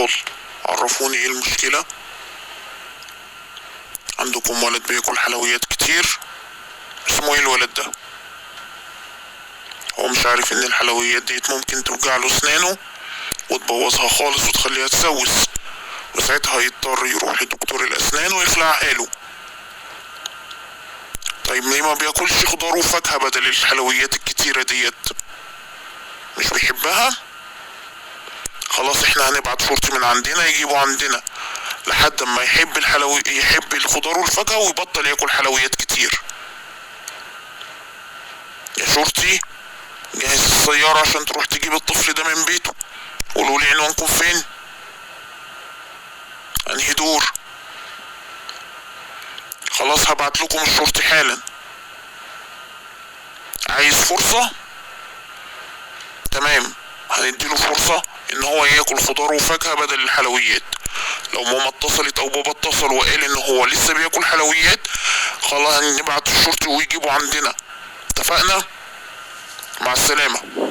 الأطفال. عرفوني ايه المشكلة؟ عندكم ولد بياكل حلويات كتير؟ اسمه ايه الولد ده؟ هو مش عارف ان الحلويات ديت ممكن توجع له اسنانه وتبوظها خالص وتخليها تسوس، وساعتها هيضطر يروح لدكتور الاسنان ويخلعها له. طيب ليه ما بياكلش خضار وفاكهة بدل الحلويات الكتيرة ديت؟ مش بيحبها؟ خلاص احنا هنبعت شرطي من عندنا يجيبه عندنا لحد ما يحب يحب الخضار والفاكهة ويبطل ياكل حلويات كتير. يا شرطي جهز السيارة عشان تروح تجيب الطفل ده من بيته. قولوا لي عنوانكم فين؟ انهي دور؟ خلاص هبعت لكم الشرطي حالا. عايز فرصة؟ تمام، هنديله فرصة ان هو ياكل خضار وفاكهة بدل الحلويات. لو ماما اتصلت او بابا اتصل وقال ان هو لسه بياكل حلويات، خلاص هنبعت الشرطي ويجيبه عندنا. اتفقنا؟ مع السلامة.